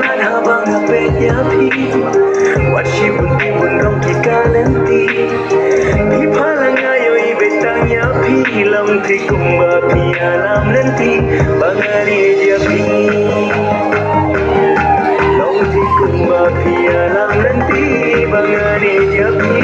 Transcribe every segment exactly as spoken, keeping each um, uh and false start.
Haba nga peit ïa phi, wat shibun shibun rong ki ka lynti. Phi pha la nga ïohi beit tang ïa phi, long thik kumba phi ïalam lynti ba nga ri ïa phi. Long thik kumba phi ïalam lynti ba nga ri ïa phi.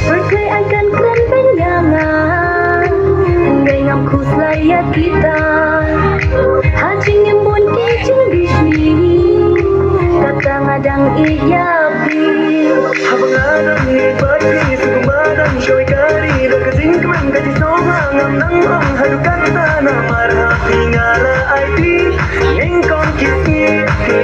Pyrthei ai kan kren beiñ ïa nga, hynrei ngam khuslai ïa kita. Ha jingim bun ki jingbishni, kata nga dang ïeit ïa phi. Haba nga dang ïeit bad phi, sngewbha dang shoi ka ri, da ka jingkmen ka jingsngew ngam nang ong haduh katta, namar ha phi nga la ai phi, nyngkong ki sngi phi.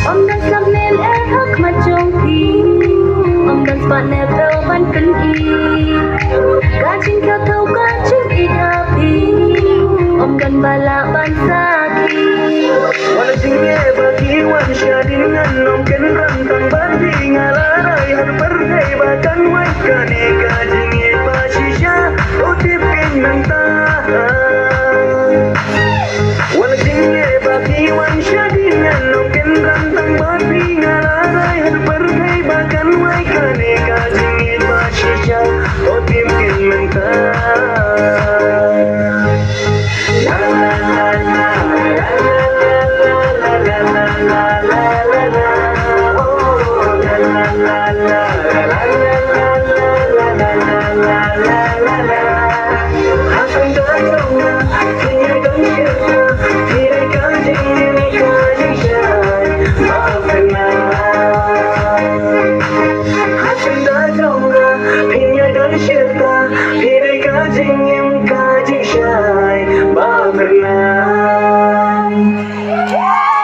Ym don slap ne leh ha khmat jong phi, ym don spah ne phew ban pyni. Ka jingkynmaw ka jingïeit ha phi, ym don ba lah ban sakhi. Wat la jingeh ba ki wan shadien ngan ym kynran tang ban phi, nga la rai ha pyrthei ba kan wai kane ka jingïeit ba shisha. U tip kein mynta